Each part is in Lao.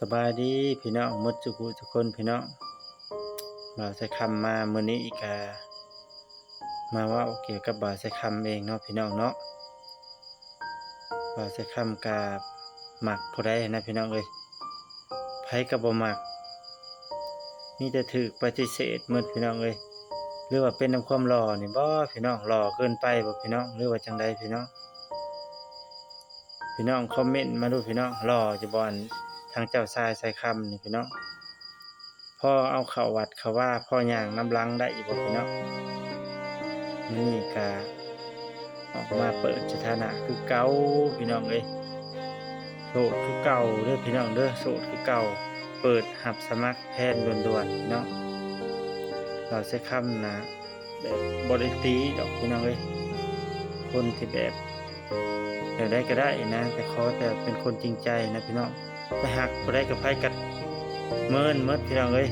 ສະບາຍດີພີ່ນ້ອງໝົດທຸກຜູ້ທຸກຄົນພີ່ນ້ອງ. ບ່າວໄຊຄຳມາມື້ນີ້ກະມາເວົ້າກ່ຽວກັບບ່າວໄຊຄຳເອງເນາະພີ່ນ້ອງເນາະ. ບ່າວໄຊຄຳກະມັກຜູ້ໃດຫັ້ນນະພີ່ນ້ອງເອີຍ, ໃຜກະບໍ່ມັກ ມີແຕ່ຖືກປະຕິເສດໝົດພີ່ນ້ອງເອີຍ. ຫຼືວ່າເປັນນຳຄວາມຫຼໍ່ນີ້ບໍພີ່ນ້ອງ, ຫຼໍ່ເກີນໄປບໍພີ່ນ້ອງ ຫຼືວ່າຈັ່ງໃດພີ່ນ້ອງ? ພີ່ນ້ອງຄອມເມັນມາດູພີ່ນ້ອງ, ຫຼໍ່ຢູ່ບໍ່ ອັນທາງເຈົ້າຊາຍໄຊຄຳນີ້ພີ່ນ້ອງ? ພໍເອົາເຂົ້າວັດເຂົ້າວາ ພໍຍ່າງນຳຫຼັງໄດ້ຢູ່ບໍ່ພີ່ນ້ອງ? ມື້ນີ້ກະອອກມາເປີດສະຖານະຄືເກົ່າພີ່ນ້ອງເອີຍ. ໂສດຄືເກົ່າເດີພີ່ນ້ອງເດີ, ໂສດຄືເກົ່າ, ເປີດຮັບສະໝັກແຟນດ່ວນໆພີ່ນ້ອງ. ບ່າວໄຊຄຳນະ ແບບບໍ່ໄດ້ຕີດອກພີ່ນ້ອງເອີຍ, ຄົນທີ່ແບບ ແນວໃດກໍໄດ້ນະ ແຕ່ຂໍແຕ່ເປັນຄົນຈິງໃຈນະພີ່ນ້ອງ. ໄປຮັກຜູ້ໃດກັບໃຜກໍເມີນໝົດພີ່ນ້ອງເອີຍ.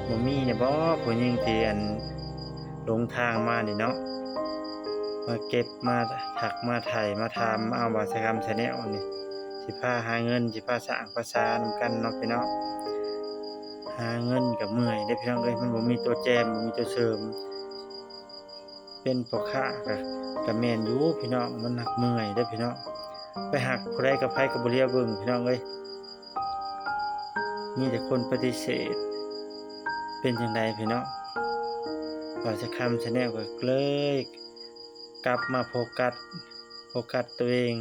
ບໍ່ມີແດ່ບໍຜູ້ຍິງທີ່ ອັນ ຫຼົງທາງມານີ້ເນາະ, ມາເກັບ ມາທັກ ມາໄຖ່ ມາຖາມ ມາເອົາບ່າວໄຊຄຳ Channel ນີ້ ຊິພາຫາເງິນ ຊິພາສ້າງພາສານຳກັນເນາະພີ່ນ້ອງ. ຫາເງິນກໍເມື່ອຍເດ້ພີ່ນ້ອງເອີຍ, ມັນບໍ່ມີຕົວແຈມ ບໍ່ມີຕົວເສີມ. ເປັນພໍ່ຄ້າກະ ກະແມ່ນຢູ່ພີ່ນ້ອງ, ມັນຮັກເມື່ອຍເດ້ພີ່ນ້ອງ. ໄປຮັກຜູ້ໃດກັບໃຜກໍບໍ່ຫຼຽວເບິ່ງພີ່ນ້ອງເອີຍ, ມີແຕ່ຄົນປະຕິເສດ. ເປັນຈັ່ງໃດພີ່ນ້ອງ? ບ່າວໄຊຄຳ Channel ກໍເລີຍກັບມາໂຟກັສ ໂຟກັສຕົວເອງ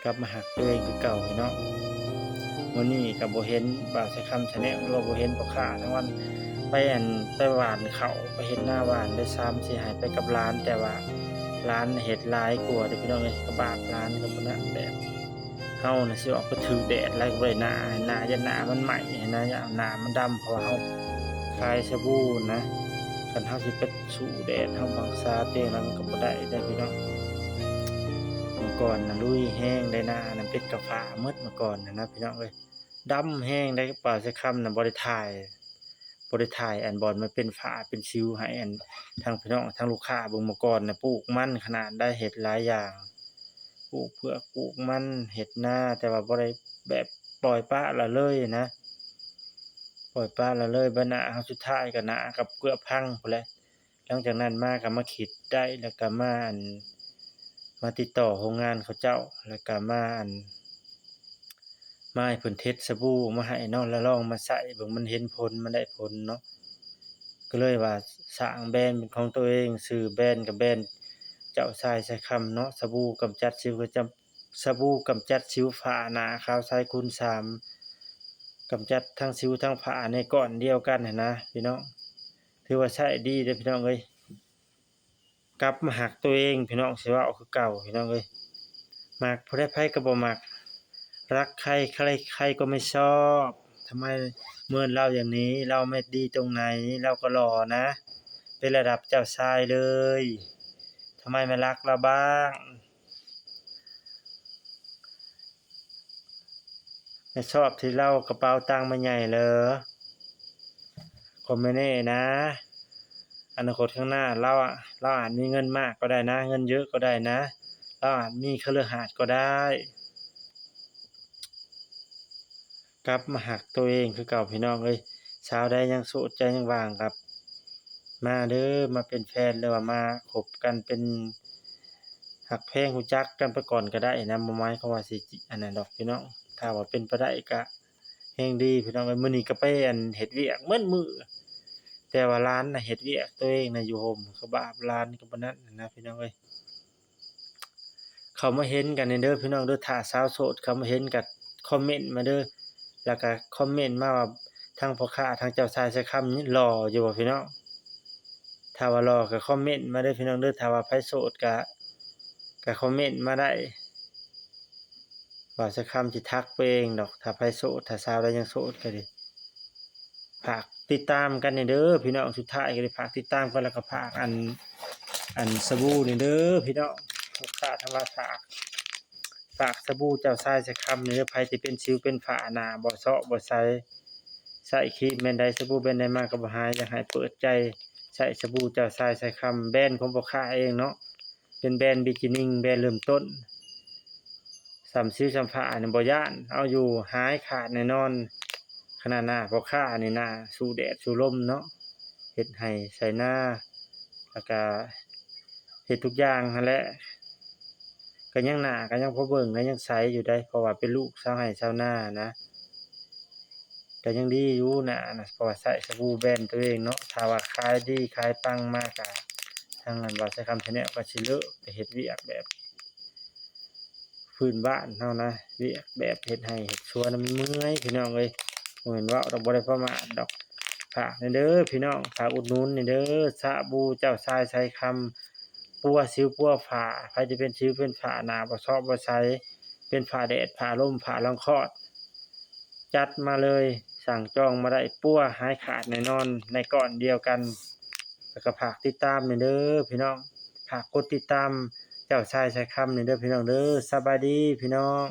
ກັບມາຮັກຕົວເອງຄືເກົ່າພີ່ນ້ອງ. ມື້ນີ້ກໍບໍ່ເຫັນບ່າວໄຊຄຳ Channel ຫຼືວ່າບໍ່ເຫັນພໍ່ຄ້າທັງວັນ. ໄປ ອັນ ໄປຫວ່ານເຂົ້າ ໄປເຮັດນາຫວ່ານໄດ້ສາມສີ່ໄຮ່ ໄປກັບຫຼານ, ແຕ່ວ່າຫຼານເຮັດຫຼາຍກວ່າເດ້ພີ່ນ້ອງເອີຍ. ກໍບາບຫຼານກໍບໍ່ນະ, ແບບເຮົານະຊິອອກໄປຖືກແດດຫຼາຍກໍບໍ່ໄດ້ນະ, ໜ້າ ຢ້ານໜ້າມັນໄໝ້ຫັ້ນນະ, ຢ້ານໜ້າມັນດຳ ເພາະວ່າເຮົາຂາຍສະບູນະ. ຄັນເຮົາຊິໄປ ສູ້ແດດເຮົາບັງຊາເຕີງແລ້ວ ມັນກໍບໍ່ໄດ້ເດ້ພີ່ນ້ອງ. ເມື່ອກ່ອນນະລຸຍແຮງໄດ໋ນະ, ອັນນັ້ນເປັນກະຟ້າໝົດເມື່ອກ່ອນນະພີ່ນ້ອງເອີຍ. ດຳແຮງໄດ໋, ບ່າວໄຊຄຳນະບໍ່ໄດ້ຖ່າຍ ບໍ່ໄດ້ຖ່າຍອັນບ່ອນມັນເປັນຝ້າເປັນສິວໃຫ້ອັນທາງພີ່ນ້ອງ ທາງລູກຄ້າເບິ່ງ. ເມື່ອກ່ອນນະປູກມັນຂະໜາດໃດ, ເຮັດຫຼາຍຢ່າງ, ປູກເຜືອກ ປູກມັນ ເຮັດນາ, ແຕ່ວ່າບໍ່ໄດ້ແບບປ່ອຍປະລະເລີຍນະ, ປ່ອຍປະລະເລີຍ. ບັດນະເຮົາ ສຸດທ້າຍກໍໜ້າກັບເກືອບພັງພຸ້ນແຫຼະ. ຫຼັງຈາກນັ້ນມາກໍມາຄິດໄດ້ ແລ້ວກໍມາ ອັນ ມາຕິດຕໍ່ໂຮງງານເຂົາເຈົ້າ ແລ້ວກໍມາ ອັນ ມາໃຫ້ເພິ່ນເທັດສະບູມາໃຫ້ເນາະ, ແລ້ວລອງມາໃຊ້ເບິ່ງ ມັນເຫັນຜົນ ມັນໄດ້ຜົນເນາະ. ກໍເລີຍວ່າສ້າງແບຣນເປັນຂອງຕົວເອງ, ຊື່ແບຣນກໍແບຣນເຈົ້າຊາຍໄຊຄຳເນາະ, ສະບູກຳຈັດສິວ ກໍຈຳ ສະບູກຳຈັດສິວ ຝ້າໜ້າຂາວໃສຄູນສາມ ກຳຈັດທັງສິວທັງຝ້າໃນກ້ອນດຽວກັນຫັ້ນນະພີ່ນ້ອງ. ຖືວ່າໃຊ້ດີເດ້ພີ່ນ້ອງເອີຍ, ກັບມາຮັກຕົວເອງພີ່ນ້ອງ, ຊິເວົ້າຄືເກົ່າພີ່ນ້ອງເອີຍ. ມັກຜູ້ໃດໃຜກໍບໍ່ມັກ, รักใครใครใครก็ไม่ชอบ. ทำไมเมินเราอย่างนี้? เราไม่ดีตรงไหน? เราก็หล่อนะ เป็นระดับเจ้าชายเลย ทำไมไม่รักเราบ้าง? ไม่ชอบที่เรากระเป๋าตังค์ไม่ใหญ่เหรอ? ก็ไม่แน่นะ อนาคตข้างหน้าเราอะ เราอาจมีเงินมากก็ได้นะ เงินเยอะก็ได้นะ เราอาจมีคฤหาสน์ก็ได้. ກັບມາຮັກຕົວເອງຄືເກົ່າພີ່ນ້ອງເອີຍ. ສາວໃດຍັງໂສດໃຈຍັງວ່າງກໍມາເດີ, ມາເປັນແຟນ ຫຼືວ່າມາຄົບກັນເປັນຮັກແພງຮູ້ຈັກກັນໄປກ່ອນກໍໄດ້ນະ, ບໍ່ໝາຍຄວາມວ່າຊິອັນນັ້ນດອກພີ່ນ້ອງ. ຖ້າວ່າເປັນໄປໄດ້ກໍແຮງດີພີ່ນ້ອງເອີຍ. ມື້ນີ້ກໍໄປອັນເຮັດວຽກໝົດມື້, ແຕ່ວ່າຫຼານນະເຮັດວຽກ, ຕົວເອງນະຢູ່ໂຮມ, ກໍບາບຫຼານກໍບໍ່ນັ້ນນະພີ່ນ້ອງເອີຍ. ເຂົ້າມາເຫັນກັນແດ່ເດີພີ່ນ້ອງເດີ, ຖ້າສາວໂສດເຂົ້າມາເຫັນກໍຄອມເມັນມາເດີ, ແລ້ວກໍຄອມເມັນມາວ່າທາງພໍ່ຄ້າ ທາງເຈົ້າຊາຍໄຊຄຳນີ້ຫຼໍ່ຢູ່ບໍ່ພີ່ນ້ອງ? ຖ້າວ່າຫຼໍ່ກໍຄອມເມັນມາເດີພີ່ນ້ອງເດີ, ຖ້າວ່າໃຜໂສດກໍ ກໍຄອມເມັນມາໄດ້. ບ່າວໄຊຄຳຊິທັກໄປເອງດອກ, ຖ້າໃຜໂສດ, ຖ້າສາວໃດຍັງໂສດກໍດີ. ຝາກຕິດຕາມກັນແດ່ເດີພີ່ນ້ອງ, ສຸດທ້າຍກໍໄດ້ຝາກຕິດຕາມກັນ ແລ້ວກໍຝາກອັນ ອັນສະບູນີ້ເດີພີ່ນ້ອງ. ລູກຄ້າທັງຫຼາຍ ຝາກ ຝາກສະບູເຈົ້າຊາຍໄຊຄຳນີ້ເດີ. ໃຜທີ່ເປັນສິວເປັນຝ້າ ໜ້າບໍ່ເຊາະບໍ່ໃສ ໃຊ້ຄຣີມແບຣນໃດ ສະບູແບຣນໃດມາກໍບໍ່ຫາຍ. ຢາກໃຫ້ເປີດໃຈໃຊ້ສະບູເຈົ້າຊາຍໄຊຄຳ, ແບຣນຂອງພໍ່ຄ້າເອງເນາະ, ເປັນແບຣນ beginning ແບຣນເລີ່ມຕົ້ນ. ສ່ຳຊິວສ່ຳຟ້ານີ້ບໍ່ຢ້ານ ເອົາຢູ່ ຫາຍຂາດແນ່ນອນ. ຂະໜາດໜ້າພໍ່ຄ້ານີ້ໜ້າສູ້ແດດສູ້ລົມເນາະ ເຮັດໄຮ່ໄຖນາ ແລ້ວກະເຮັດທຸກຢ່າງຫັ້ນແຫຼະ ກະຍັງໜ້າ ກະຍັງພໍເບິ່ງ ກະຍັງໃສຢູ່ໃດ໋ ເພາະວ່າເປັນລູກຊາວໄຮ່ຊາວນານະ ກະຍັງດີຢູ່ໜ້ານະ ເພາະວ່າໃຊ້ສະບູແບຣນໂຕເອງເນາະ. ຖ້າວ່າຂາຍດີຂາຍປັງມາກະ ທາງອັນບ່າວໄຊຄຳ Channel ກະຊິເລີກໄປເຮັດວຽກແບບ ພື້ນບ້ານເຮົານະ ວຽກແບບເຮັດໄຮ່ເຮັດສວນນະ ມັນເມື່ອຍພີ່ນ້ອງເອີຍ ບໍ່ແມ່ນເວົ້າດອກ ບໍ່ໄດ້ປະໝາດດອກ. ຝາກແດ່ເດີພີ່ນ້ອງ ຝາກອຸດໜູນແດ່ເດີ ສະບູເຈົ້າຊາຍໄຊຄຳ ປົວສິວປົວຝ້າ ໃຜທີ່ເປັນສິວເປັນຝ້າ ໜ້າບໍ່ຊອບບໍ່ໃສ ເປັນຝ້າແດດ ຝ້າລົມ ຝ້າລອງຄອດ ຈັດມາເລີຍ ສັ່ງຈອງມາໄດ້ ປົວຫາຍຂາດແນ່ນອນ ໃນກ້ອນດຽວກັນ. ແລ້ວກໍຝາກຕິດຕາມແດ່ເດີພີ່ນ້ອງ ຝາກກົດຕິດຕາມເຈົ້າຊາຍໄຊຄຳແດ່ເດີພີ່ນ້ອງເດີ. ສະບາຍດີພີ່ນ້ອງ.